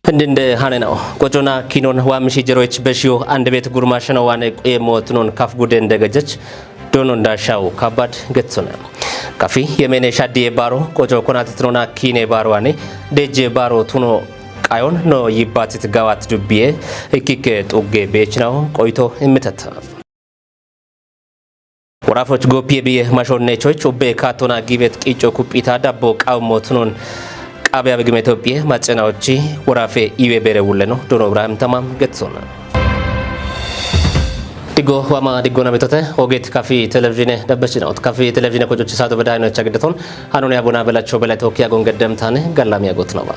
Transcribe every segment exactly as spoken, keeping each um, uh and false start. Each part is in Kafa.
Hindinde hane na'o. Qocona kinon wammi shijjeroich beshiyo ande bet gurmasheno wane quye motunon kaf gude nde gejech. Dono ndashawo kabad getsona. Kafi yemene shaddiye baro qoco konatitnona kine baro wane dejje baro tuno qayon no yibbatit gawat dubbiye ikkike xugge beechnao qoyto immitata. Worafoch gopiye biye mashonne choch ubbe katona gibet qico kupita dabbo qawmo tunon qabiya bigme Ethiopia macenaochi worafe iwe bere wulleno Dono Ibrahim tamam getsona. Diggo wama diggona mitote oget kafi televizine dabbesinaot kafi televizine kocochi sato bedahino chagdeton hanone abuna belacho bela Ethiopia gon geddem tane gallami agot noma.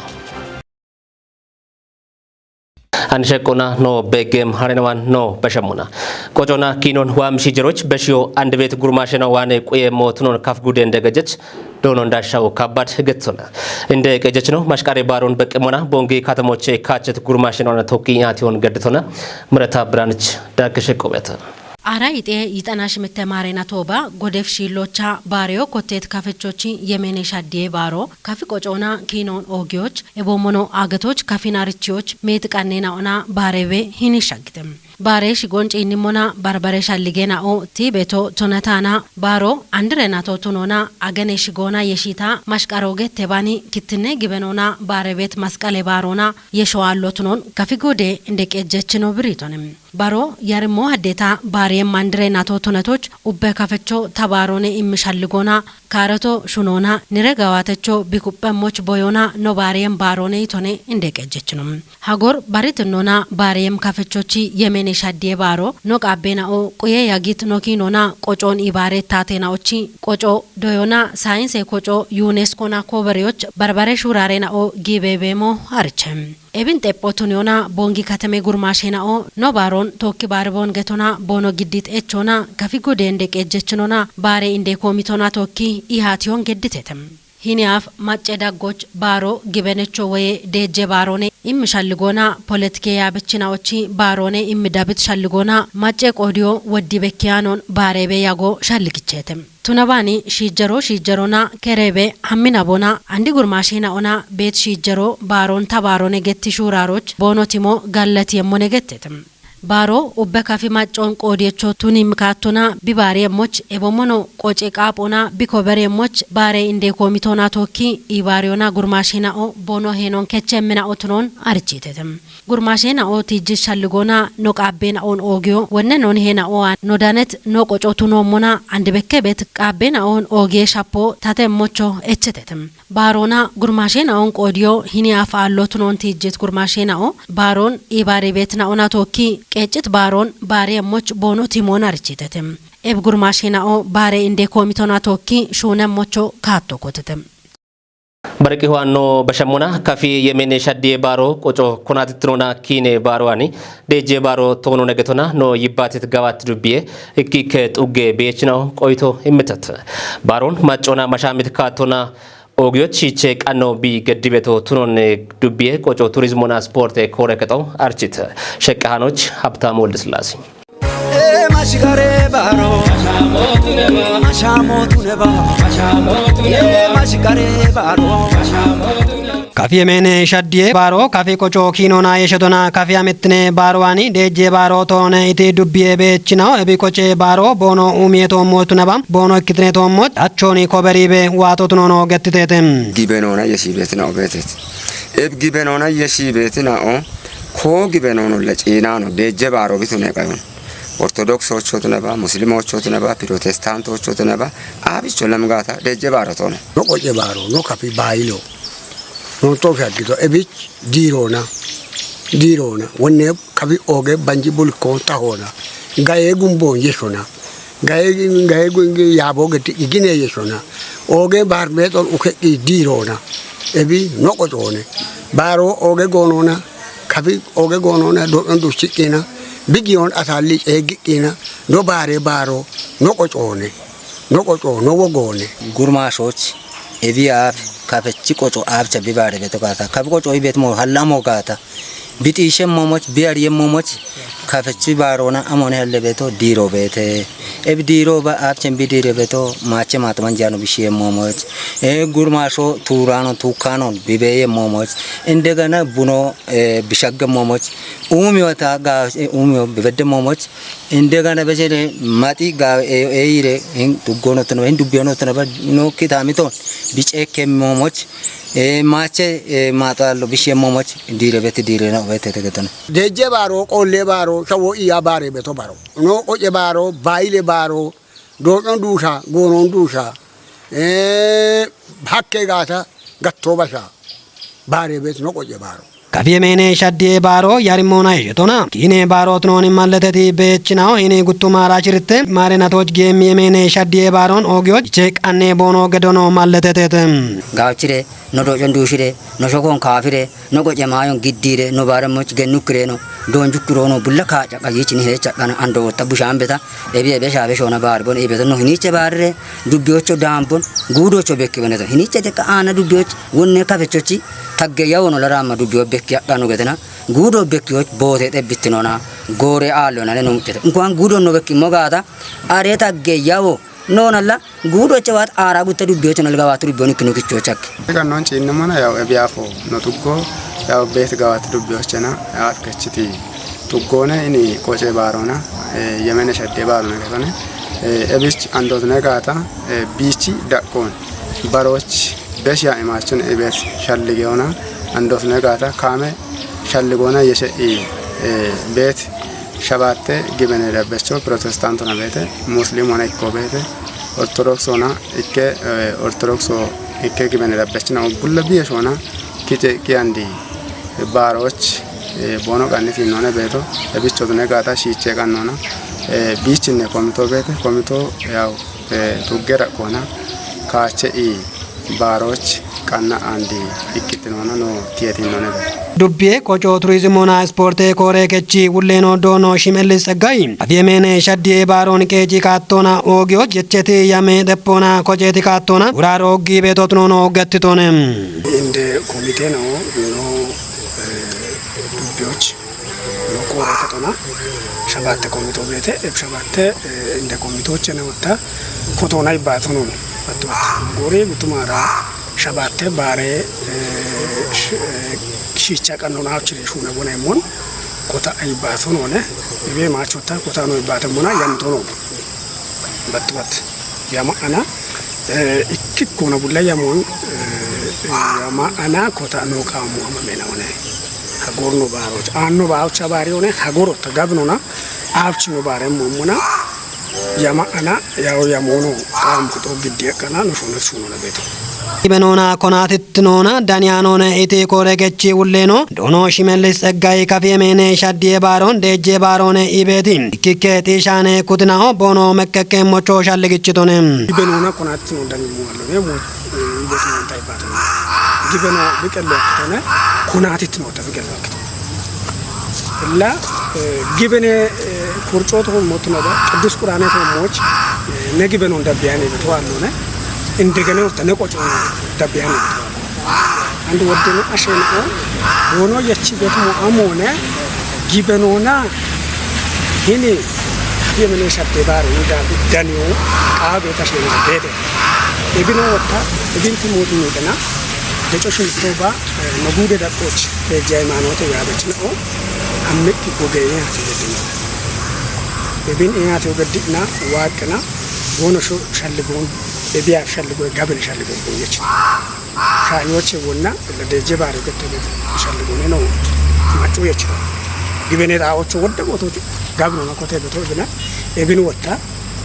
An sheqqona no beggem harenawan no beshemmona. Qocona kinon wam shijjeroch beshiyo ande bet gurmasheno wane quye motunon kaf gude nde gejech. Dono ndashawo kabad getsona. Inde qejechno mashqare baron beqqemona bongi katamoche kachet gurmasheno na tokki yation geddetona. Mreta branch dak sheqqobeta. Ara ite yitana shimitte marena toba godef shilocha bareyo kottet kafechochi yemene shaddiye baro kafi qocona kinon ogiyoch ebomono agatoch kafi narichiyoch meti qannena ona barebe hini shaggitem. Bare shigon ciinnimona barbare shalligena o tibeto tonatana baro andire nato tunona agene shigona yeshita mashqaroge tebani kittinne gibenona barebet masqale barona yesho allo tunon kafi gode ndeqejjechino biritonim. Baro yarimo haddeta bariem andire nato tonatoch ubbe kafecho tabarone immishalligona karoto shunona nire gawatecho bikuppemmoch boyona no bariem barone itone ndeqejjechino. Hagor baritinona bariem kafechochi yemene shaddiye baro no qabbena o quye yagit no kinona qocon ibare tatena ochi qoco doyona sainse koco UNESCO na kobereyoch barbare shurarena o gibebemo archem. Ebin xepho tuniyona bongi katame gurmashena'o no baron tokki bari bongetona bono giddit echona kafi gode ndeqejjechinona bare inde komitona tokki ihatiyon gedditetem. Hiniyaaf macce daggoch baaro gibenecho woye deejje baarone immi shalligona poletike yaabichina'ochi baarone immi dabit shalligona macce qoodiyo woddi bekkiyanon baareebe yago shalligichetem. Tunabani shiijjero shiijjerona kereebe hamminabona andi gurmaashena'ona beet shiijjero baaron tabaarone getti shuuraaroch boonotimo gallati yemmone gettetem. Baaro ubbe kafi maccon qoodiyecho tuni mikaattona bi baariyemoch ebomono qoce qaaphona bi kobereyemoch baare inde koomitona tookki ibaariyona gurmaashena'o boono heenon kechemmina'o tunon arichiitetem. Gurmaashena'o tiijji shalligona no qaabbena'on oogiyo wonne non heena'oa no danet no qoco tunoommona ande bekkebet qaabbena'on oogiye shappo tatemmocho echetetem. Baarona gurmaashena'on qoodiyo hiniyaaf aallo tunon tiijjit gurmaashena'o baaron ibaaribetina'ona tookki qeeccit baaron baariyemmoch boono timoon arichiitetem. Eb gurmaashena'o baare inde koomitona tookki shuunemmocho kaatto kotetem. Barqi huwanno bashemmona kafi yemene shaddiye baaro qoco konatittinona kiine baaro ani deejje baaro toonone getona no yibbatit gawat dubbiye ikkikke xugge beechinaw qoyto immitat. Baaron maccona mashamit kaattona oogiyoch hiche qanno bi geddibeto tunonne dubbiye qoco turizmona sporte koore kexo archit. Sheqqahanoch Habtamu Woldesillaase. Mashigare baro, mashamotuneba, mashigare baro. Kafi yemene shaddiye baaro kafi qoco kiinona yeshetona kafi amittine baaro ani deejje baaro toone iti dubbiye beechinaw ebi qoce baaro boono umiye toommotuneba boono ikkitine toommo achchooni koberibe waato tunono gettitetem. Gibenona yeshibetina obetet. Eb gibenona yeshibetina o ko gibenono le ciinano deejje baaro bitune qayon. Ortodoksochotineba, Muslimoochotineba, Pirotestantochotineba, aabicho lamgaata deejje baarotone. No qoce baaro, no kafi baayilo. No tofi aggido ebich diirona. Diirona. Wonne kafi ooge banji bulikko tahona. Gaye gumbon yeshona. Gaye gaye gungi yaabo geti igine yeshona. Ooge baar beexon ukeqqi diirona. Ebi no qocoone. Baaro ooge goonona. Kafi oge goonona do'on dussiqqina, bigiyon asalli ceeggiqqina, no baare baaro, no qocoone, no qoco, no wogoone. Gurmaashoch ebi aaf kafechi qoco aafcha bi baare beto gaata, kafi qoco ibet mo hallamo gaata, Bixiishe momoch, biyar ye momoch, kafechi barona amone helle beto diro bete. Ebi diro ba apchen bi dire beto, mache matman jano bishiye momoch. E gurmasho turano tukanon bibeye momoch. Indegana buno, e, bishagge momoch. Umiyo ta ga, e, umiyo bibedde momoch. Indegana bejene mati ga, e, e ire, hin duggono tno, hin dubbiyono tno ba, no kitamiton. Biche ke momoch. E, mache, e, mata lo bishiye momoch. Dire beti dire no bete te getano. Dejje baro, qolle baro, shawo iya bare beto baro. No qoje baro, baile baro, dojon dusha, gonon dusha. E, hakke gata, gatto basha. Bare bet no qoje baro. Kafi emene shaddiye baro yarimona ishetona. Kine baro tnoni malleteti bechinaho hini guttuma rachirte. Mare natoch gemi emene shaddiye baron ogyoch. Chek anne bono gedono malletetete. Gauchire, no dojon dushire, no shokon kafire, no qoje mayon giddire, no bare moch gennu kireno, donju kirono, bulla kacha qayichini he chakana ando wotta bushambeta, ebi ebe shabe shona bar bon ebe no hiniche barre, dubbiyocho dambon, gudocho bekki beneto. Hiniche deka ana dubbiyoch, wonne kafechochi, tagge yawono larama dubbiyo bekki akano getena, gudo bekkiyoch bote te bittinona, gore alona ne no mutete. Nkuan gudo no bekki mogata, are tagge yawo, nonalla, gudoche wat ara gutte dubbiyocho nal gawat dubbiyon ikkino kicho chak. Kan non chinne mona yaw ebiafo, no tuggo, yaw bet gawat dubbiyochena, yaw kechiti. Tuggone ini qoche barona, e, yemene shadde barona getone. E, ebich andotne gata, e, bichi dakkon. Baroch besh ya imachun ibet shalligeona, andotne gata kame shalligona yeshe i, e, bet shabatte gibene dabbecho protestantona bete, muslimona ikko bete, orthodoxona ikke, e, orthodoxo ikke gibene dabbechina bulla biyeshona, kite kiyandi baroch, e, bono qanni tinnone beeto, e, bichotine gata shiiche qannona, e, bichinne komito beete, komito yaw, e, tuggera kona kaache i baroch qanna andi ikkitinona no tiyetinnone beeto. Dubbiye qoco turizimona sporte kore kechi wulleno dono Shimellis Tseggayi. Afi emene shaddi e baron keji kattona ogyo jecheti yame deppona kojeti kattona urar oggi beetotnono gattitone. Inde komite no, no, eh, dubbiyoch, no kore katona, shabatte komito beete, eb shabatte, eh, inde komitoche ne wotta, kotona ibbatonon, attu attu. Gore gutumara, shabatte bare, eh, sh-, eh, shicha kanona chire shuna bona emon, kota ibbatonone, ibe machotta, kota no ibbatemona, yamtono. Bat bat. Yama ana, eh, ikkik kona bulla yamon, eh, yama ana kota no kamu ama mena one. Hagor no baro. An no baro chabari one, hagor ta gabnona, avch no bare mumuna. Yama ana, yaro yamono, kam kuto giddi kana, no shona shunona beto. Ibenona konatit Tinona Daniyanone iti kore gechi wulleno, dono Shimellis Tseggayi kafi emene shaddi e baron, dejje barone ibeti. Ikkike tishane kutinao bono mekkeke mocho shalligichitone. Ibenona konatit no Dani muallo ne mo, eh, ibeti non taipato. Gibeno bikelle tone, konatit no ta bikelle. La, eh, gibene, eh, kurcoto motunaba, Qidus Qur'ane to moch, eh, ne gibeno dabiyane to annone. Indegene uta ne qoco dabiyane. Andu woddeno asheno, bono yachi betumo amone, gibenona, hini, yemene shadde baro, inda daniyo, qabe tashena bede. Ebino wotta, ebinti motu mutena, deco shultoba, eh, magude dakkoch, eh, jaymanote yabechnao, ammekki gogeye hati bedina. Ebin e hati bedina, waqna, bono sho shalligon, ebiya shalligon, gabel shalligon, yech. Kayoche wonna, la deje bare getto getto, shalligon no, macho yech. Gibene da ocho wodde goto, gabno na kote beto bina, ebin wotta,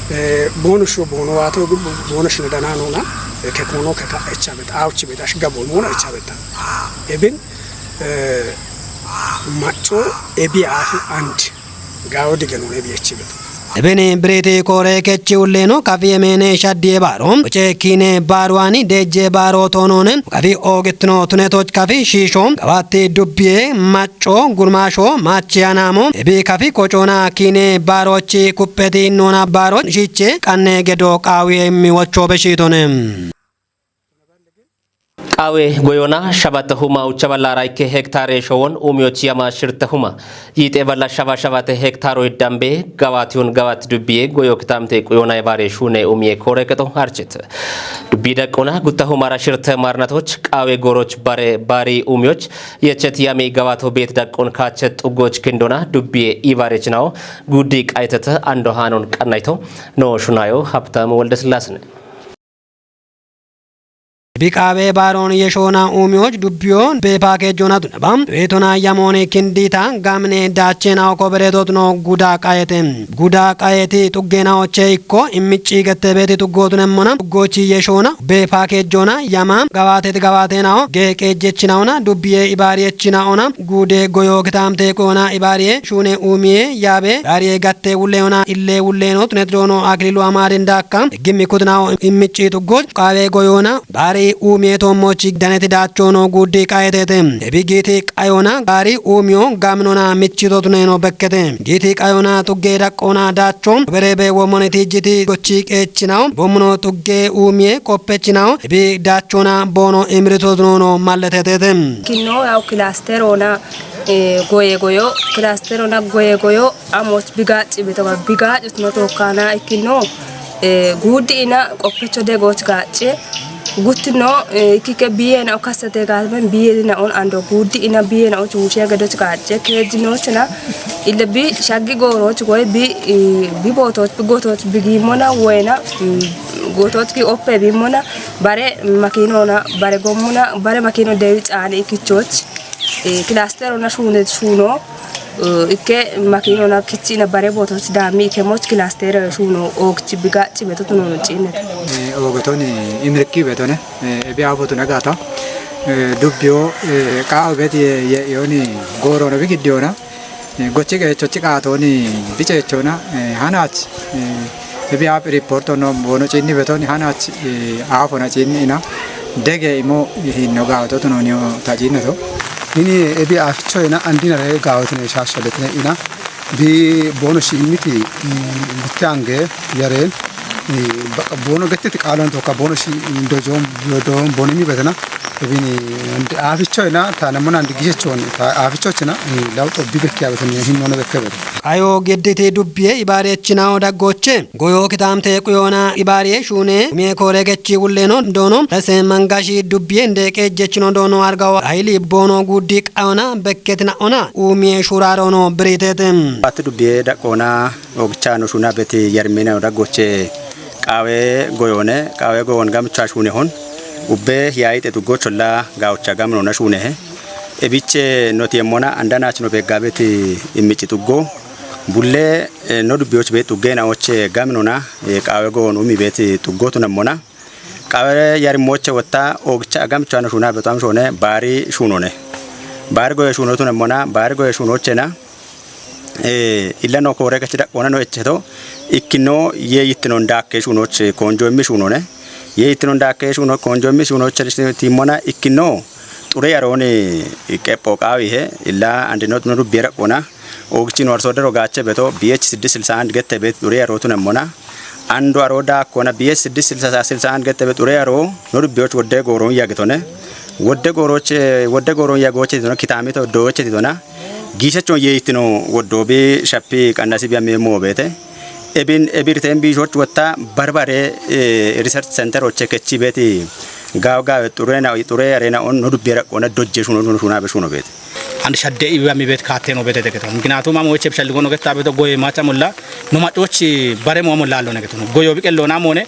eh, bono sho bono wato, bono shine dananona, eh, ke kono ke ka echa bet, auchi bet, ash gabo mona echa bet. Ebin, eh, macho ebi afi and gawo digenone bi echi bet. Ebene birete kore kechi ulleno kafi emene shaddi e baro, oche kine baruani deje baro tonone, kafi ogitno tunetoch kafi shisho, gawati dubbiye, macho, gurmasho, machi anamo, ebi kafi kochona kine barochi kuppeti nona baro, shiche, kanne gedo qawi emmi wocho beshitone. Qaawe goyona shabatta huma ucha ballara ikke hektare showon umiyoch yama shirta huma. Yixe balla shaba shabate hektaro iddambe gawatiyun gawat dubbiye goyo kitamte quyona ibare shune umiye kore qeto harchit. Dubbi daqqona gutta humara shirta marnatoch qaawe goroch bare bari umiyoch yechet yami gawato bet daqqon kachet xugoch kindona dubbiye ibare chinao guddi qaytata ando hanon qannayto no shunayo Habtamu Waldeslasne. Bi qaawe baaroon yeshoona uumiyoch dubbiyoon be paakeejjoona tunaba. Tuyetona yamooni kindiita gaamine daacheenaho kobereetotno guda qayete. Guda qayeti xuggeenahoche ikko immicci gettebeeti tuggootunemmona. Tuggochi yeshoona be paakeejjoona yama gawaateti gawaateenaho geeqeejjechinahona dubbiye ibaariyechinaona guude goyo kitaamte qoona ibaariye shuune uumiye yaabe ibaariye gatte wulleona ille wulleeno tunetidoono akililu amaarindaakka. Gimmi kutinaho immicci tuggoch qaawe goyoona Baari umiye toommochi daneti daachoono guuddi qayetete. Ebi giiti qayona baari umiyo gaminona michito tuneno bekkete. Giiti qayona tugge daqqona daacho berebe womone tijjiti gochi qeechinaho. Bommono tugge umiye qoppechinaho. Ebi daachona boono imirito tunono malletetete. Kinno yaw kilasterona, eh, goye goyo, kilasterona goye goyo, amoch bigaacci betoga bigaacutno tokkana ikkino, eh, guuddi ina qoppecho degooch gaacce. Guttino, eh, ikkike biyena o kassate gaatmen biyena on ando guuddi ina biyena o chuushe gedoch gaacce. Keejjinochna ille bi shaggi gooroch goy bi, eh, bi bootoch bi gootoch bigimmona woyna, mm, gootoch ki oppe bimmona bare makinona bare gommuna bare makino dewi caani ikkichoch, eh, kilasterona shuune shuuno. Eh, ikke makinona kichina bare bootoch daammi ikke moch kilastere shuuno oogchi bigaacci beto tunono ciinnete. Eh, oogotoni imirikki betone, eh, ebi afotu nagata. Eh, dubbiyo, eh, qaawo beti ye, ye, yoni goorono bi giddiyona. Eh, gochi qeechochi qaatoni biceechona, eh, hanach, eh, Ebi app report no boono ciinni betoni hanach, eh, aafona ciinni ina dege imo hinno gaawatotu nooniyo taciinnato. Ini ebi aficho ina andinare gaawatine shaashaletine ina bi boono shiimmiti, eh, mitte ange yareen, eh, baqa boono gettiti qaalon tokka boono shi-, dojoon, dojoon boonimi betena. Ebini aaficho ina taanemmona andi gijechoon, ta-, aafichochina, eh, lawxo bi bekkiya betene hinnono bekke bete. Ayo geddete dubbiye ibaarechinaho daggoche. Goyo kitaamte quyona ibaariye shuune umiye koore gechi wulleeno doono rese mangashi dubbiye ndeeqe jechino doono argawo ayili boono guuddi qayona bekketina ona umiye shuraarono biriitete. Atti dubbiye daqqoona oogichaano shuuna beti yarmine daggoche qaawe goyoone qaawe goyoon gamicha shuune hon ubbe yaayixe tuggocholla gaawucha gaminona shuunehe. Ebiche notiyemmona andanaachino beeggaabeti immici tuggo bulle, eh, no dubbiyoch beet uggeena oche gaminona, eh, qaawe goon umi beet tuggotunemmona. Qaawe yarimmoche wotta oogicha agamichano shuuna beto amshoone baari shuunone. Baari goye shuunotunemmona, baari goye shuunochena, eh, illa no koore gachi daqqoona no echeto, ikkino ye yittinon daakke shuunoch koonjo immi shuunone. Ye yittinon daakke shuuno koonjo immi shuunoch timmona ikkino xure yarooni qepho qaawihe illa andinot no dubbiye daqqoona. Oogchi no arso dero gaache beto B H siddis silsa and gette beet xure yarootunemmona. Ando aroo daakkona B H siddis silsa silsa and gette beet xure yaroo no dubbiyoch wodde gooroon yagitone. Wodde gooroche, wodde gooroon yagoche titona, kitaamito dooche titona. Giisechon ye yittino woddo bi shappi qannasi bi amme moo beete. Ebin, ebirteen biishoch wotta barbare, eh, research center oche kechi beeti gaaw gaawe xure na, xure yarena on no dubbiye daqqoona dojje shuuno, shuuno, shuunabe shuuno beete. Anti shadde ibi bami bet kaatte no betete geto. Mikinatum amo eche bishalligo no getta beto goye macha molla no macochi bare mo molla allo ne geto. Goyo bi qello na mone,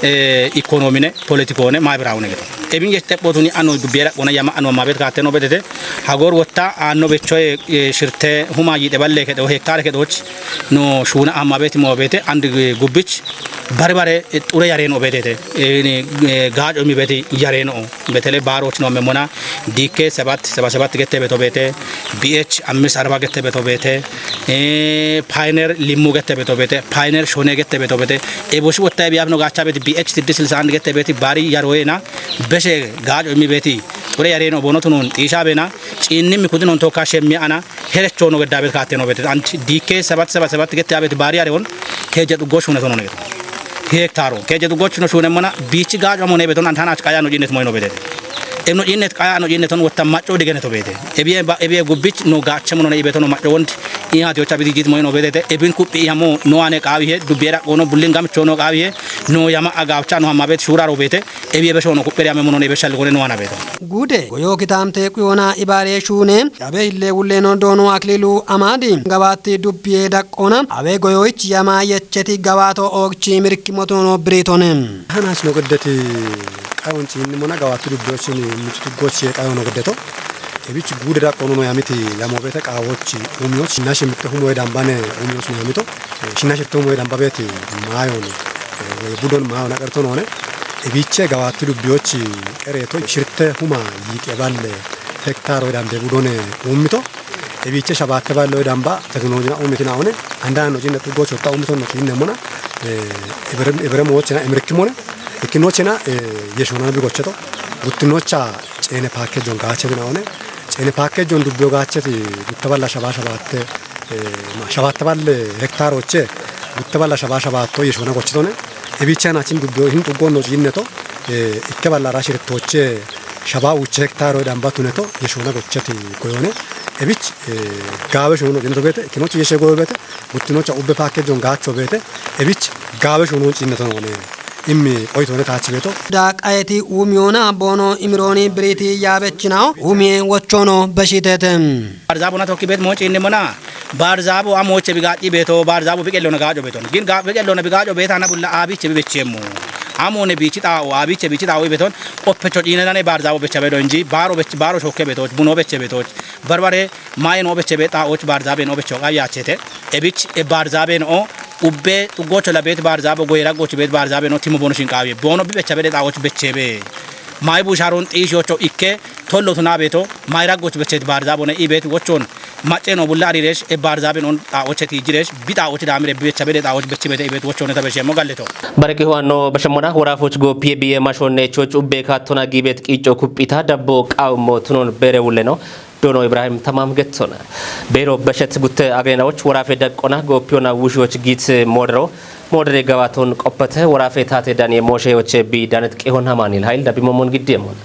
eh, ikonomine, politikone, maabiraawune geto. Ebin gesh tebbotuni ano dubbiye daqqoona yama ano ma bet kaatte no betete. Hagor wotta ano bechoye, eh, shirte huma yite balle kedo hektare kedoch no shuuna amma bet mo bete and, eh, gubbich bare bare, eh, xure yareno betete. Eh, ni, eh, gaaco mi beti yareno. Betele baaroch no memmona D K ሰባት ሰባ ሰባት gette beto beete, B H አምስት አርባ gette beto beete, eh, Pioneer Limmu gette beto beete, Pioneer Shone gette beto beete. E boshi wotta e biyaf no gaacha beeti B H siddis silsa and gette beeti baari yaroyena, beshe gaaco immi beeti. Xure yareno boono tunon xiisha beena, ciinni mi kudinon tokka shemmi ana, herecho no gedda bet kaatte no beete. And D K ሰባት ሰባ ሰባት gette abet baari yareon, keje duggo shune tono ne. Hektaro, keje duggo shune shune mana, bichi gaaco mo ne beton, and hanach kaya no jinnet moy no beete. Eno ciinnet qaya ano ciinneton wottan macco digene to beete. Ebiye ba-, ebiye gubbich no gaache mono ne ibeto no macco wond. Iya tiyocha bidi jit moyno beete. Ebin kuppi iya mo no ane qaawi he, dubbiye raqqo no, bullin gamcho no qaawi he, no yama agaacha no hamma beet shura ro beete. Ebiye besho no kuppere ame mono ne besha ligone no ana beeto. Gude, goyo kitaamte kuyona ibaare shuune, yabe hille wulle no doono aklilu amadi. Gabaatti dubbiye daqqona, abe goyoich yama yecheti gabaato oogchi mirkimotono biritone. Hanas no gaddati qayon ciinni mona gabaatti dubbiyochini michutu gochi qayon no gaddato. Ebich gude daqqono no yamiti yamo beete qaawochi umiyoch, nashi mitte humo dambane umiyoch no yamito. Eh, shina shitto mo damba beeti maayon, eh, budon maayon aqerto noone. Ebiche gabaatti dubbiyochi qereto shirte huma yiqe balle hektaro dande budone ummito. Ebiche shabatte ballo damba teknolojina ummiti naone. Andano jinne tu gocho ta ummito no kinne mona. Eh, ebere, ebere mo chena emirki mone. Ekino chena, eh, yeshona bi gocheto. Guttinocha ceene package on gaache naone. Ceene package on dubbiyo gaacheti gutta balla shaba shabatte, eh, ma shabatte balle hektaro che gutta balla shaba shabatto yeshona gochitone. Ebicha na chin dubbiyo hin tu gonno jinneto, eh, ikke balla ra shirtoche shaba uche hektaro damba tuneto yeshona gocheti koyone. Ebich, eh, gaawe shono jinto beete, kinochi yeshe goyo beete, guttinocha ubbe package on gaacho beete, ebich gaawe shono jinneto none. Immi oytone taachi beeto. Da qayeti umiyoona boono imirooni biriti yaabechinaho umiye wochono beshitete. Barzabona tokki beet mooci inni mona. Barzabo amoche bigaci beeto, barzabo biqellona gaaco beeton. Gin ga-, biqellona bigaco beetana bulla abiche bibechemu. Amone bichi xaa'o, abiche bichi xaa'o beeton. Oppecho ciinedane barzabo becha beedo inji, baaro bech-, baaro shokke beetoch, buno beche beetoch. Barbare maye no beche be xaa'och barzaabe no becho qawi yaachete. Ebich e barzaabe no ubbe xuggocho la beet barzaabo goyra goch beet barzaabe no timo bono shinqaawe. Bono bi becha bede xaa'och beche be. Mayi busharon xiishocho ikke tollo tuna beeto mayra goch bechet barzaabo ne i beet wochon. Macce no bulla ariresh e barzaabe non xaa'oche tijiresh bi xaa'och daamire bi becha bede xaa'och beche bede i beet wochone ta beshemo galleto. Bareki huwanno bashemmona woraafoch gooppiye biye mashonne choch ubbe kaattona giibet qiicco kuphita dabbo qaawummo tunon bere wulle no. Doono Ibrahim Tamaam gettona. Beero beshet gutte agenawoch woraafe daqqona gooppiyona wushiyoch giit moodero, moodere gabaton qoppete woraafe taate daniye moosheyoche bi danet qihon Hamaanil Hayil dabimomon giddiyemoon.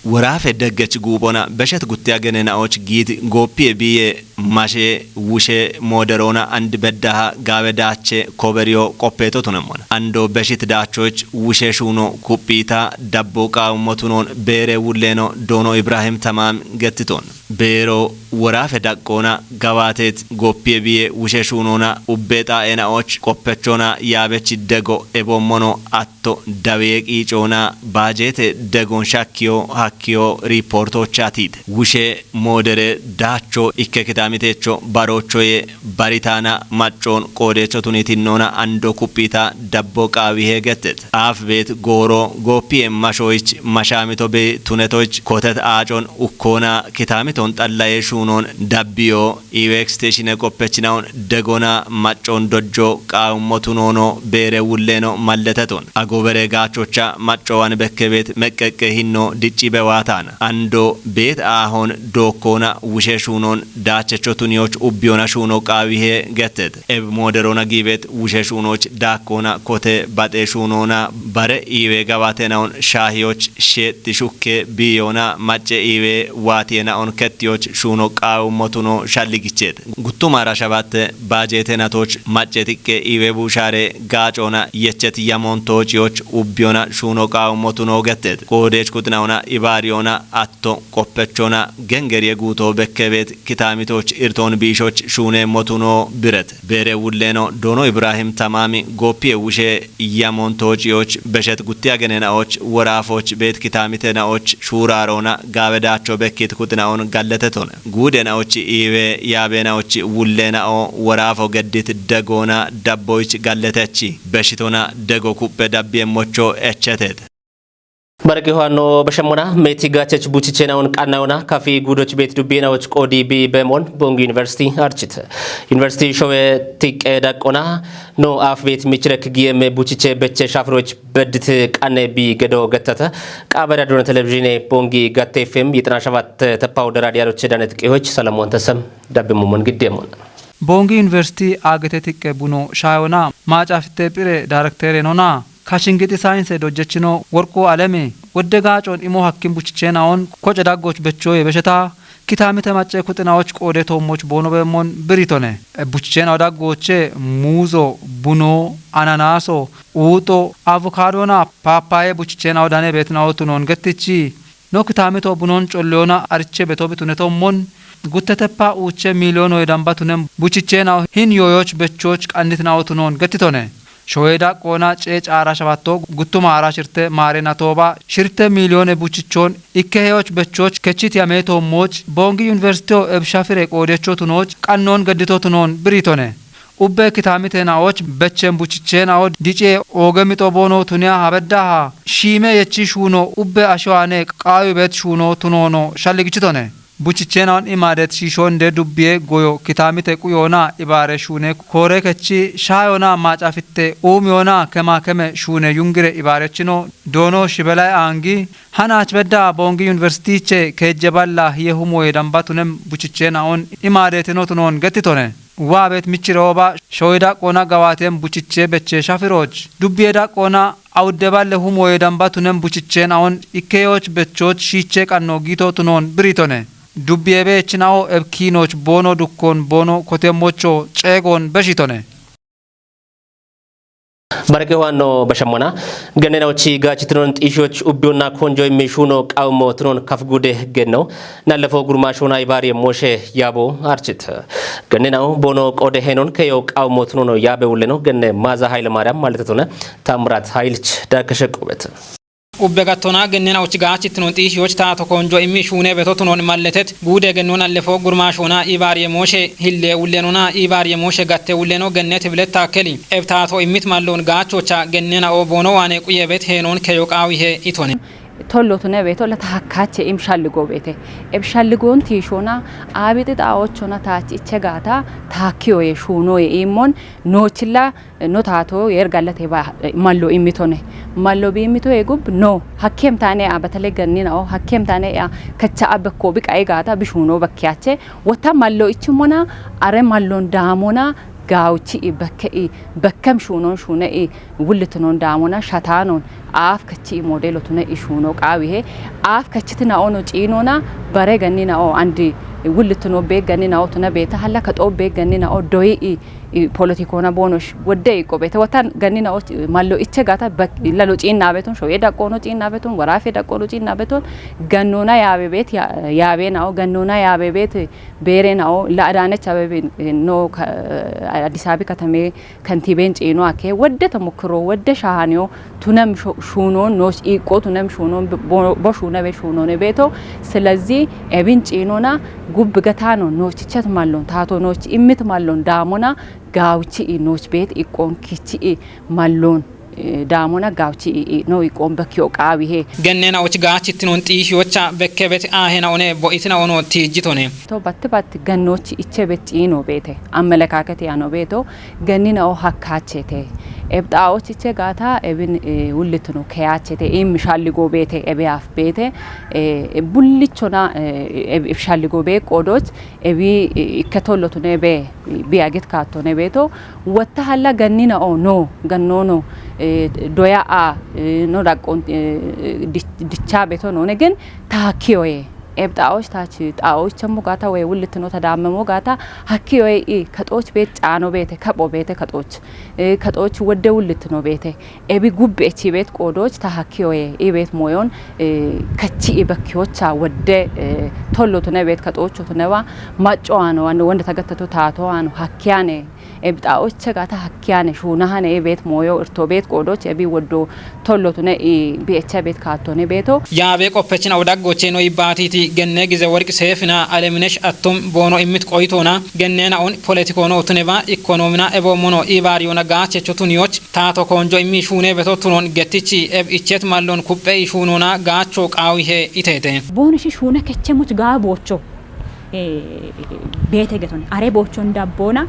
Woraafe deggech guubona beshet gutte agenenawoch giit gooppiye biye mashe wushe mooderoona and beddaha gaawe daache koberiyo qoppeeto tunemmona. Ando beshit daachoch wushe shuuno kuphita dabbo qaawummo tunon beere wulleeno doono Ibrahim Tamaam gettiton. Beero woraafe daqqoona gabaateet goppiye biye wushe shuunoona ubbe xaa'enaoch qoppechona yaabechi dego ebommono atto dawiye qiicoona baajeete degon shakkiyo hakkiyo riippoortoochaatiit. Wushe moodere daacho ikke kitaamiteecho baroochoye baritaana maccoon qoodeecho tunitinnoona ando kuphita dabbo qaawihe gettet. Aaf beet gooro gooppiye mashoyich mashaamito be tunetoyich kotet aacon ukkoona kitaamiton xallaye shuunoon dabbiyo iweeksteeshine qoppechinaon degona maccoon dojjo qaawummo tunoono beere wulleeno malleteton. Agobere gaachocha maccowan bekkebeet meqqeqqe hinno dicci bewaataana. Ando beet aahon dookkoona wushe shuunoon daachecho tuniyoch ubbiyona shuuno qaawihe gettet. Eb mooderona giibet wushe shuunoch daakkoona kote baxe shuunoona bare iiwe gabatenaon shaahiyoch sheexxi shukke biiyoona macce iiwe waatiyenaon kettiyoch shuuno qaawummo tuno shalligicheet. Guttumara shabatte baajeete natoch macce tiqqe iiwe buushaare gaacoona yechet yamoon toociyoch ubbiyona shuuno qaawummo tuno gettet. Qoodech kuxinaona ibaariyoona atto qoppechona gengeriye guuto bekkebeet kitaamitoch irtoon biishoch shuuneemmo tuno biret. Beere wulleeno doono Ibrahim Tamaami gooppiye wushe yamoon toociyoch beshet gutti agenenaoch woraafoch beet kitaamitenaoch shuuraaroona gaawe daacho bekkit kuxinaon galletetone. Guudenaoch iiwe yaabenaoch wulleenao woraafo geddit degoona dabboyich galletechi. Beshitona dego kuphphe dabbiyeemmocho echeteet. Barqi hoanno bashemmona meeti gaachech buchichenaun qannayona kafi guudoch beet dubbiyenawoch qoodi bi beemoon Bongi University archite. University showe tiqqe daqqona no aaf beet michirek giyeme buchiche beche shafiroch beddit qanne bi gedo gettata. Qaabera dona televizhine Bongi gatte F M yixina shabat teppawu dara diyaroche danet qihoch Salamoon Tesem dabbe mumon giddemoon. Boongi Yuniversiti aagete tiqqe buno shaayona maacafitte phi're daarekteere nona kashingixi saayinse dojjechino Worqu Alemi Wodde gaacon imo hakkin buchicheenaon koce daggoch bechoye besheta, kitaamite macce kuxinaoch qoode toommoch boono beemmon biritone. E buchicheenao daggooche muuzo, buno, ananaaso, uuxo, avokadona, paapaaye buchicheenao dane beetinao tunoon gettichi. No kitaamito bunon colleyona ariche beto bitunetommon gutteteppa uuche miiliyoonoye damba tunen buchicheenao hin yooyoch bechoch qannitinao tunoon gettitone. Shoye daqqoona cee caara shafatto guttuma ara shirte maarena tooba shirte miiliyoone buchichoon ikke heyoch bechoch kechit yameetoommoch Boongi Yuniversiteo ebsha fire qoodecho tunooch qannoon geddito tunoon biritone. Ubbe kitaamitena'och bechen buchicheena'o diciye ooge mixo boono tuniya habeddaha shiime yechi shuuno ubbe ashowaane qaawi beet shuuno tunoono shalligichitone. Buchicheena'on imaadet shiishoonde dubbiye goyo kitaamite quyoona ibaare shuune koore kechi shaayona maacafitte uumiyona kemaakeme shuune yungire ibaarechino doono shibelay aangi hanaach bedda Boongi Yuniversitiche keejje balla hiye humoye damba tunem buchicheena'on imaadetino tunoon gettitone. Waabet michirooba shoyda qoona gawaatem buchiche beche shafirooch. Dubbiyeda qoona awudde balle humoye damba tunem buchicheena'on ikkeyoch bechoch shiiche qanno giito tunoon biritone. Dubbiye beechina'o ebkiinooch boono dukkoon boono kotemmocho ceegoon beshitone. Baraqe waanno bashammona gannena'ochi gaachitinoon xiishiyoch ubdiyonna konjo immi shuuno qawummo tunoon kafgude genno nallafo gurmaashoona ibaariye mooshe yaabo archit. Gannena'o boono qoode heenoon keyo qawummo tunoono yaabe wulleno genne Maaza Hayile Maariyam malletetone Taamrat Hayilch daakkashe qoobet. Ubbe gattona gennena uchi gaachittinon xiishiyoch taato konjo immi shuune beto tunon malletet guude gennon allefo gurmaashoona ibaariye mooshe hille wullenona ibaariye mooshe gatte wulleno gennet bilet taakkeli. Eb taato immit malloon gaachocha gennena o boono waane quyebet heenoon keyo qaawihe itone. Tollo tune beeto la tahakkaache im shalligo beete. Eb shalligoon tiishoona aabixi xaa'oochona taach iche gaata taakkiyoye shuunoye iimmon noochilla no taato yeer gallate ba mallo immitone. Mallo bi immitoye gub no hakkem taane a batale gannina o hakkem taane a kacha abbekko bi qae gaata bi shuuno bakkiyache. Wotta mallo ichimona are mallon daamona gaawchi i bakke i bakkem shuunon shuune i wullitinon daamona shataanon aaf kachi i modelo tune i shuuno qaawihe. Aaf kachiti na ono ciinona bare gannina o andi wullitino be gannina o tuna beeta halla kaxo be gannina o doyi i i, politikoona boonosh wodde iqqo beete. Wotan gannina och mallo iche gaata bak lalo ciinna beton, shoye daqqoono ciinna beton, waraafe daqqoono ciinna beton, gannoona yaabe beet ya-, yaabe na'o, gannoona yaabe beet beere na'o, la Adaanech Abeebe, eh, no ka, eh, Addis Abebi katame kantiben ciino akke, wodde tamokkiro, wodde shahaaniyo, tunem shu-, shuunon nooch iiqqo tunem shuunon bo, bo shuune be shuunone beeto. Silezi ebin ciinona gubbi gataano noochichet mallon, taato nooch immit mallon daamona, gaawchi i nooch beet iqqoon kichi i malloon, eh, daamona gaawchi i, i no iqqoon bekkiyo qaawihe. Gennena och gaachittinon xiishiyocha bekke bet aahena one bo'itina ono tiijjitone. To batti batti gannoochi iche bet ciino beete. Ammelekaaketi ano beeto gannina o hakkaachete. Eb xaa'ooch iche gaata ebin, eh, wullitino keyaachete. Im shalligo beete, ebe af beete, eh, bullichona, eh, eb, eb shalligo bee qoodoch, ebi, eh, ikke tollo tune be, bi agit kaattone beeto. Wotta halla gannina o no, gannono, eh, doya a, eh, no daqqon, eh, dich-, dicha beeto none gen taakkiyoye. Eb xaa'ooch taach, xaa'ooch chemmo gaata woye wullitino ta daammemo gaata hakkiyoye i kaxooch beet caano beete, kapho beete kaxooch. Eh, kaxooch wodde wullitino beete. Ebi gubbi echi beet qoodoch ta hakkiyoye i beet moyon, eh, kachi i bakkiyocha wodde, eh, tollo tune beet kaxoocho tunewa macco aano, wande, wande tagatteto taato aano hakkiyane. Eb xaa'ooche gaata hakkiyane shuunahane i beet moyo irto beet qoodoch ebi woddo tollo tune i bi echa beet kaattone beeto. Yaabe qoppechina o daggoche no ibbaatiti genne gize worqi seefina Aleminesh Attum boono immit qoyitoona gennena on politikoono tuneba ikkonoomina eboommono ibaariyona gaachecho tuniyoch taato koonjo immi shuune beto tunon gettichi eb ichet mallon kupphe i shuunona gaacho qaawihe iteete. Boonishi shuune kechemuch gaa boocho. Eh, beete getone. Are boochon dabboona,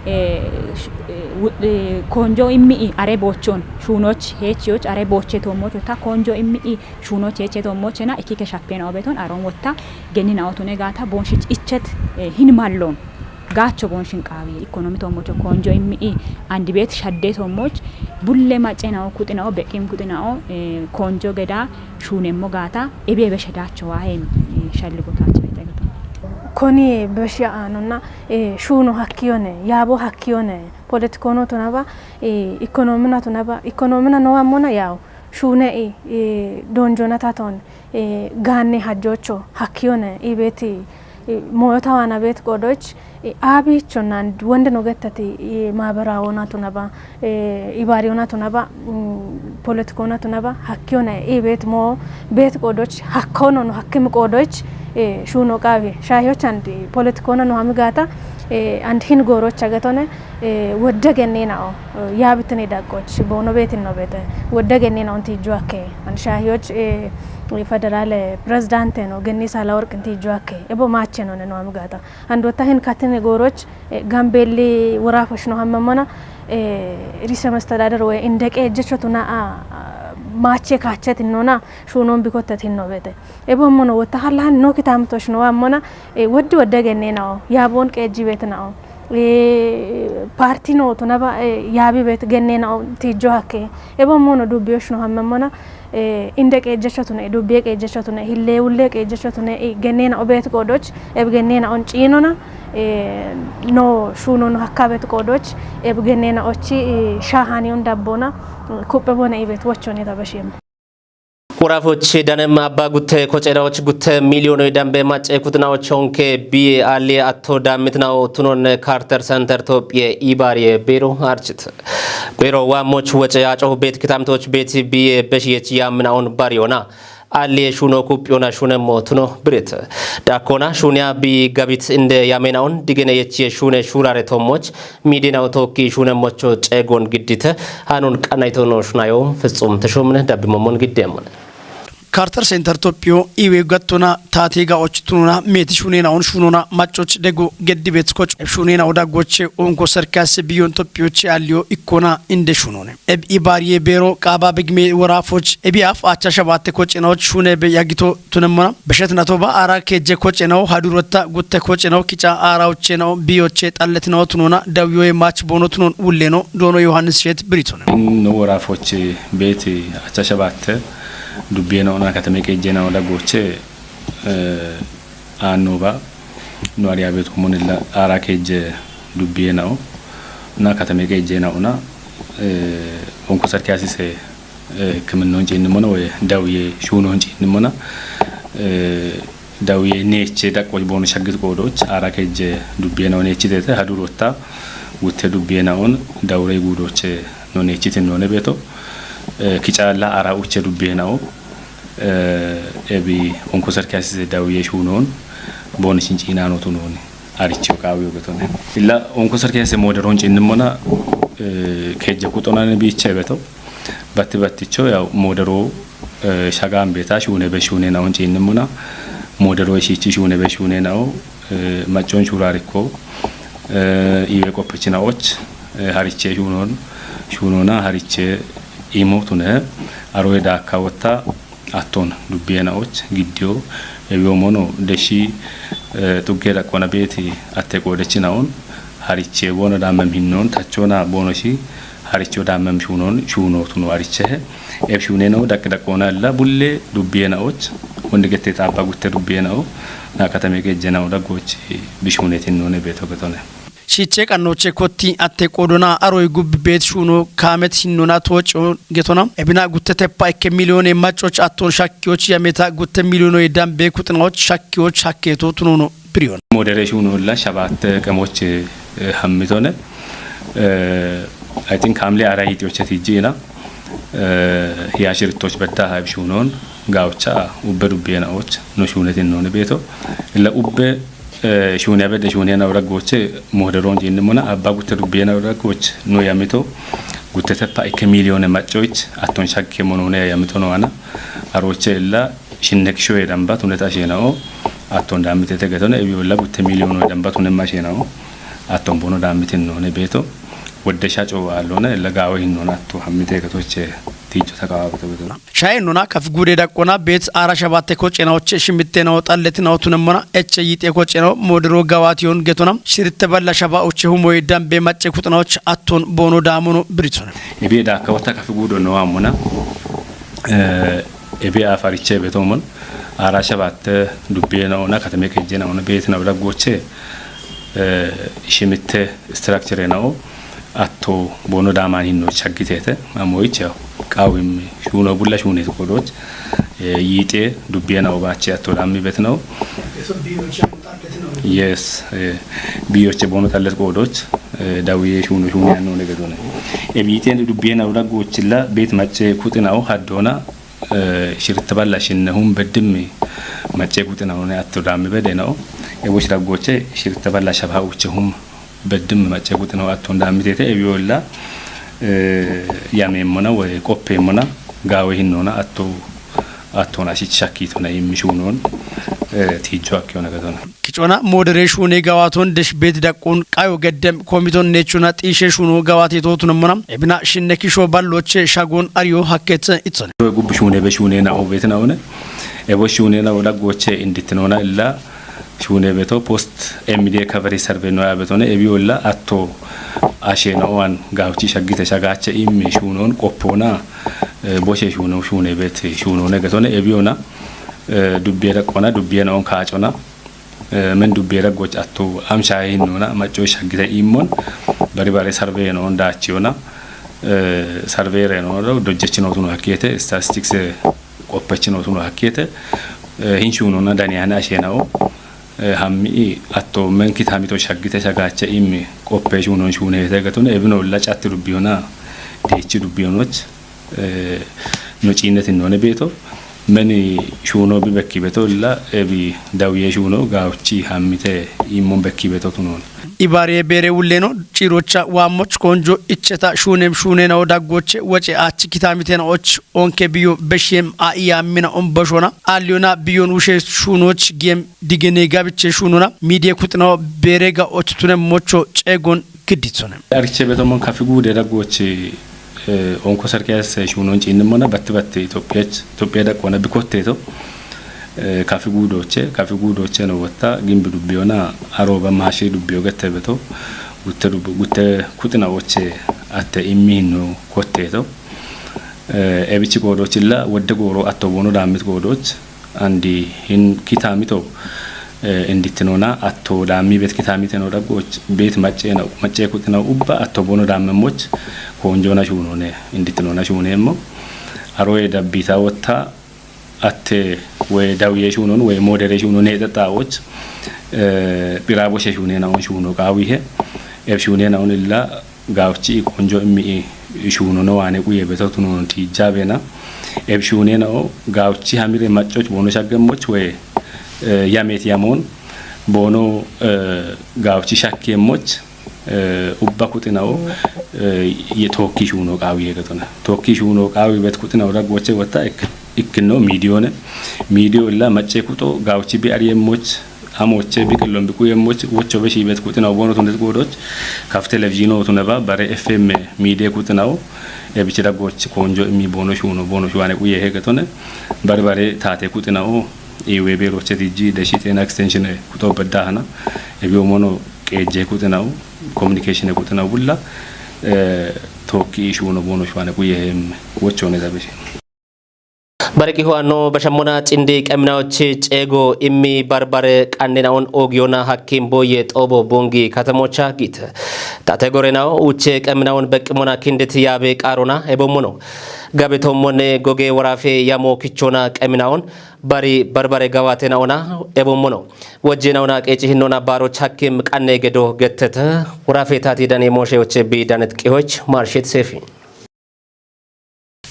eh, sh-, eh, wu-, eh, koonjo immi'i are boochon shuunoch heechiyoch are booche toommocho ta koonjo immi'i shuunoch heeche toommochena ikkike shappena obeton aron wotta gennina otune gaata boonshich ichet, eh, hin mallon. Gaacho boonshin qaawi ikonomi tommocho konjo immi i andi beet shadde tommoch bulle macce nao kuxi nao beqqim kuxi nao konjo geda shuunemmo gaata ebi ebe shedaacho waahe shalli gotaach beete gato. Koni beshi aanonna shuuno hakkiyone yaabo hakkiyone politikoono tunaba ikonomina tunaba ikonomina noowa mona yaawo shuune i doonjoona taton gaanne hajjoocho hakkiyone i beeti mooyotawaana beeti qoodoch aabiichonna wonde no gettati maabaraawona tunaba ibaariyona tunaba politikona tunaba hakkiyona i beet moo beet qoodoch hakkono no hakkim qoodoch shuuno qaawi shaahiyoch and politikona no hami gaata and hin gooroch agetone wodde genneenao yaabitini daqqoch boono beetin no beete wodde genneenao inti ijjo akke and shaahiyoch federaale pirezidaante no gennii saalaworq inti ijjo akke ebo maache none no hami gaata and wotta hin katini gooroch gambeelli woraafoch no hammemmona rise mestedaader woy inde qeejjechotuna maache kaachet innona shuunoon bikottet hinno beete ebo ammono wotta hallaan no kitaamitoch no ammona woddi wodde genneenao yaaboon qeejji beetinao paarti no tunaba yaabi beet genneenao tiijjo hakke ebo ammono dubbiyoch no hammemmona inde qeejjechotune dubbiye qeejjechotune hilleewulle qeejjechotune genneenao beet qoodoch eb genneenaon ciinona no shuunono hakka beet qoodoch eb genneenaochi shaahaniyon dabboona kuppe boona i beet wochonita beshiemmo. Woraafochi danem abba gutte kocedawoch gutte miiliyoonoy dambe macce kutinawoch honke biye alliye atto daammitinawo tunon Karter Senter Tophiye ibaariye beero archit. Beero waammoch woce acohu beet kitamitoch beet biye beshiyech yaamminaon bariyona. Alliye shuuno kuphiyona shuunemmo tuno birit. Dakkona shuuniya bi gabit inde yaamenaon digene yechiye shuune shuurare tommoch miidenaw tookki shuunemmocho ceegon giddite hanun qanaytono shunayo Fitsum Teshomne dabbi mommon giddeemmone. Karter Senter Tophiyo iwe gattona taate gaoch tunona meeti shuuneenaon shuunona maccoch dego geddibet koc shuuneenaw daggoche onko serkas biyon Tophiyoche alliyo ikkona inde shuunone. Eb ibaariye beero qaaba begme woraafoch ebi af acha shabatte kocenawoch shuune be yagito tunemmona. Beshet natoba aara keejje kocenawo hadurota gutte kocenawo kica aara uchenawo biyoche xalletinawo tunona dawiyoye mach boono tunon wulleno doono Yohaannis Sheet biritone. No woraafoch beeti acha shabatte dubbiyenaona katame qeejjenawo daggoche aannoba no ariya beetu kumonilla aara keejje dubbiyenawo na katame qeejjenaona onko sarki asise hikkiminnoon ciinnimmona woy dawiye shuunoon ciinnimmona dawiye neeche daqqoch boono shaggit qoodoch aara keejje dubbiyena neechitete hadurotta gutte dubbiyenaon dawure guudoche no neechitinnoone beeto kicaalla aara uche dubbiyenawo ebi onko sarki asise dawiye shuunoon boono shinciinaano tunooni arichiyo qaawiyo getone. Illa onko sarki asise mooderoon ciinnimmona keejje kuxonane biiche beeto Batti batticho yaw moodero shagaan beeta shuune be shuune naon ciinnimuna moodero ishiichi shuune be shuune nao maccoon shuuraarikko iwe qoppichinaoch harichee shuunoon shuunoona harichee imo tune aroye daakka wotta atton dubbiye naoch giddiyo ewiyo mono deshi xugge daqqona beeti atte qoodechinaon harichee boono daammem hinnoon tachoona boonoshi haricho daammem shuunoon shuunootuno harichehe eb shuuneenao daqqi daqqoona illa bulle dubbiye naoch wondi gette xaabba gutte dubbiye nao na katame qeejje nao daggoochi bishuuneetinnoone beeto getone. Shiichee qannooche kotti atte qoodona aroy gubbi beet shuuno kaamet hinnoona tooco getona ebina gutte teppa ikke miliyoone maccoch atton shakkiyoch yameta gutte miliyoonoy dambe kuxinaoch shakkiyoch hakkeeto tunoono biriyoona. Moodere shuuno illa shabaat qemoch hammitone I think hamle ara hiixiyochetiijjiina hiyaashirittoch bedda haib shuunoon gaocha ubbe dubbiye naoch no shuunetin noone beeto illa ubbe shuuniya bedde shuuniya naura gooche mooderoon jiinnimuna abba gutte dubbiye naura gooch no yamito gutte teppa ikke miliyoone maccoich atton shakke monoone yamito noana arooche illa shinnekishoye damba tuneta sheenao atton daamitete getone ebiyolla gutte miliyoonoye damba tunemma sheenao atton bono daamitin noone beeto Wodde shaco allona illa gaawe hinnona atto hammite gatoche tiicho taqawa beto beto. Shaye nona kafi gude daqqona bet ara shabatte kocenaoche shimitte nao xallet nao tunemona eche yite kocenao modero gawati on getona shiritte balla shaba oche humoy dambe macce kuxnaoch atton bono damono britona. Ebe da kawata kafi gudo no amona. Eh, ebe afariche betomon ara shabatte dubbe naona katame kejje naona bet nao daggoche. Eh, shimitte structure nao atto bono daman hinno chaggitete amoicha qawim shuno bulla shunet kodoch. Eh, yite dubbe nao bache atto dammi bet nao. Yes. Eh, biyoche bono tallet kodoch. Eh, dawiye shuno shuni anno ne gedone. E biten dubbe nao daggochilla bet macce kuxinao haddona. Eh, shiritte balla shinne hum beddimmi macce kuxinao ne atto dammi bede nao. E wosh daggoche shiritte balla shaba uche hum beddimmi macce kuxinao atton dammi tete e biyolla. Eh, yamemmona we qoppemmona gaawe hinnona atto attona shich shakkitona immi shunon. Eh, tiicho akkiyona gatona. Kicona modere shune gawaton desh bet daqqon qayo geddem komiton nechuna xishe shuno gawate totunemmona ebina shinne kisho balloche shagon ariyo hakket itson. Gubbi shune be shune na obet na one. Ebo shune na oda goche inditnona illa shune beto post M D coverage survey no abetone ebi olla atto ashe no an gawchi shaggite shagache immi shunon qoppona. Eh, boshe shuno shune bet shuno ne getone ebi ona. Eh, dubbiye daqqona dubbiye na on kacona. Eh, men dubbe raggoch atto am shaye hinnona macco shaggite immon bari bare survey no on dachiyona. Eh, survey re no do dojjechino tuno hakkete statistics, eh, qoppechino tuno hakkete. Eh, hin shunona dani hana ashenao. Eh, hammi atto men kitamito shaggite shagache immi qoppe shunon shune te gatun ebino la catti dubbiyona. Dechi dubbiyonoch. Eh, no ciinnetin none beeto meni shuuno bi bekki beto illa ebi dawiye shuuno gaawchi hammite immon bekki beto tunon. Ibariye beere wulleno ciirocha waammoch konjo icheta shuunem shuunena o daggoche woce aachi kitamitena och onke biyo beshiyem a iyaammina on boshona alliyona biyon wushe shuunoch giyem digene gabiche shuunona midiye kuxinawo beere ga och tunem mocho ceegon gidditsone. Ariche betomon kafi guude daggoche. Eh, onko sarkiyas shuunon ciinnimona batti batti Itophiya Itophiya daqqona bikotteto. Eh, kafi guudoche kafi guudoche no wotta gimbi dubbiyona aroba maashi dubbiyo gette beto gutte dubbi gutte kuxina oche atte immi hinno kotteto. Eh, ebichi goodochilla wodde gooro atto boono daammit goodoch andi hin kitaamito. Eh, indittinona atto daammi bet kitaamite no daggoch bet macce no macce kuxina ubba atto boono daammemmoch konjona shuunone indittinona shuunemmo. Aroye dabbita wotta atte we dawiye shuunon we modere shuunon hexexawoch. Eh, bira boshe shuunena on shuuno qawihe eb shuunena on illa gaawchi konjo immi shuuno no wane quye beto tunon tijabena. Eb shuunena o gaawchi hamire maccoch boono shaggemmoch we, eh, yamet yamon boono, eh, gaawchi shakkemmoch. Eh, ubba kuxinawo, eh, ye tookki shuuno qaawi yegatona tookki shuuno qaawi bet kuxinawo daggoche wotta ek ikkinno midiyone midiyo illa macce kuxo gaawchi bi ariyemmoch. Amoche biqillon biquyemmoch wocho be shiibet kuxinaw boono tundet goodoch kaf televizhiino tuneba bare F M miidiye kuxinaw ebichi daggoch konjo immi boono shuuno boono shuwaane quye hegetone bari bare taate kuxinaw iwe beeroche tijji deshi xeena extension kuxo bedda hana ebi omono qeejje kuxinaw communication kuxinaw bulla, eh, tookki shuuno boono shuwaane quye hem wochone dabeshe. Bareki hu'anno bashammona xindi qeminaochi ceego immi barbare qanninaon oogiyona hakkim boye xoobo bungi katamocha git. Tate gorenao uche qeminaon beqqimona kindit yaabe qaarona ebommono. Gabe tommone goge worafe yamo kichona qeminaon bari barbare gawatenaona ebommono. Wojjenaona qeeci hinnona baaroch hakkim qanne gedo gettete. Worafe tati dani moshe oche bi danet qihoch marshit sefi.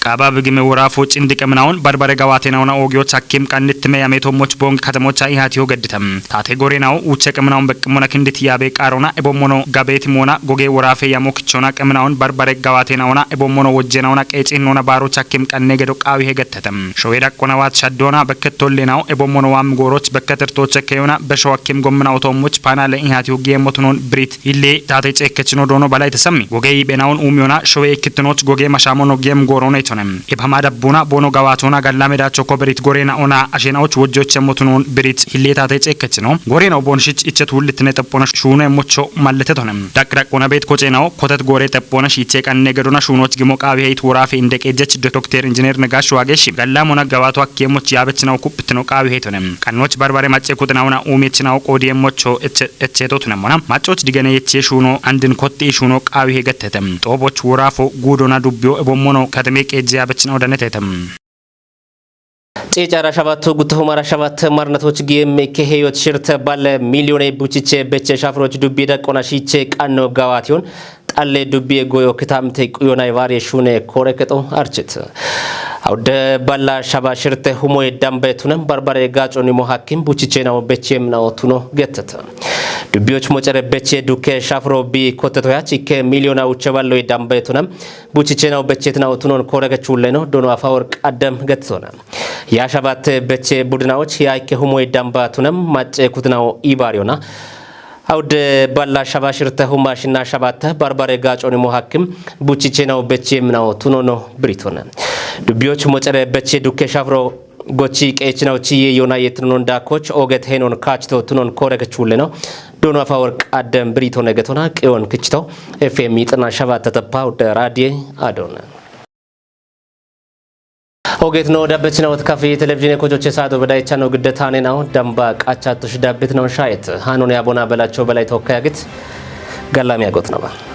Kaaba bigime woraafo cindi qeminaun barbare gawaate nauna oogiyoch hakkim qannit me yameetommoch boong katemocha ihaatiyo gedditam. Taate gore nau uche qeminaun beqqimona kindit yaabe qaarona ebommono gabeeti moona goge woraafe yamo kichona qeminaun barbare gawaate nauna ebommono wojje nauna qeeci hinnoona baaroch hakkim qanne gedo qaawi hegettetam. Showe daqqona waat shaddona bekkettolle nau ebommono waam gooroch bekketertoche keyona besho hakkim gomminau toommoch paanale ihaatiyo giyeemmotunon birit hille taate ceekkechino doono balay tesammi. Goge iibe naun uumiyona showe ikkittinoch goge mashamono giyem goorone itonem. Ibhama dabbuna bono gawaatona gallame dacho ko birit gorena ona ashenaoch wojjoch emmotunon birit hille taate ceekkechino. Gorena obonshich ichet wullitine teppona shuno emmocho malletetonem. Daq daq ona beet kocenao kotet gore teppona shiiche qanne gedona shunoch gimo qaawi heyt worafe indeqejjech Dokter Injiner Negash Wageshi gallamona gawaato akkemoch yaabechinaw kuppitino qaawi heytonem. Qannoch barbare macce kutinauna uumiyechinaw qoodi emmocho eche- echetotunemona. Maccoch digene yeche shuno andin kotti shuno qaawi hegettetem. Xooboch woraafo guudona dubbiyo ebommono kateme qeejje yaabechinaw danetetem. Ciicara shabattu gutto humara shabatte marnatoch giyem keheyoch shirte balle miliyone buchiche beche shafroch dubbi daqqona shiche qanno gawaation xalle dubbi goyo kitamte quyonay varie shune kore kexo archit. Awde balla shaba shirte humoy dambe tunem barbare gaco nimo hakkim buchiche nawo bechem nawo tuno gettete. Dubbiyoch mocere beche dukke shafro bi kottetoyach ikke miliyona uche balloy dambe tunem buchiche nawo bechet nawo tunon kore gechulleno dono afa worq addem gettona. Ya shabat beche budnawoch ya ikke humoy damba tunem macce kutnawo ibariyona. Awde balla shaba shirte huma shinna shabat barbare gaco nimo hakkim buchiche nawo beche minawo tunono biritona. Dubbiyoch mocere beche dukke shafro gochi qeechinaw chiye yona yetnon dakoch oget henon kachto tunon kore gechulleno. Dono afa worq addem biritone getona qeyon kichto. F M itna shabat tatapa awde radie adona. Ogeet no dabbechinaw kafi televizhiine kochoche saado bedaychano giddetane naw damba qachatosh dabbit naw shayet hanon yabona belacho belay tokkayagit gallam yagot naw.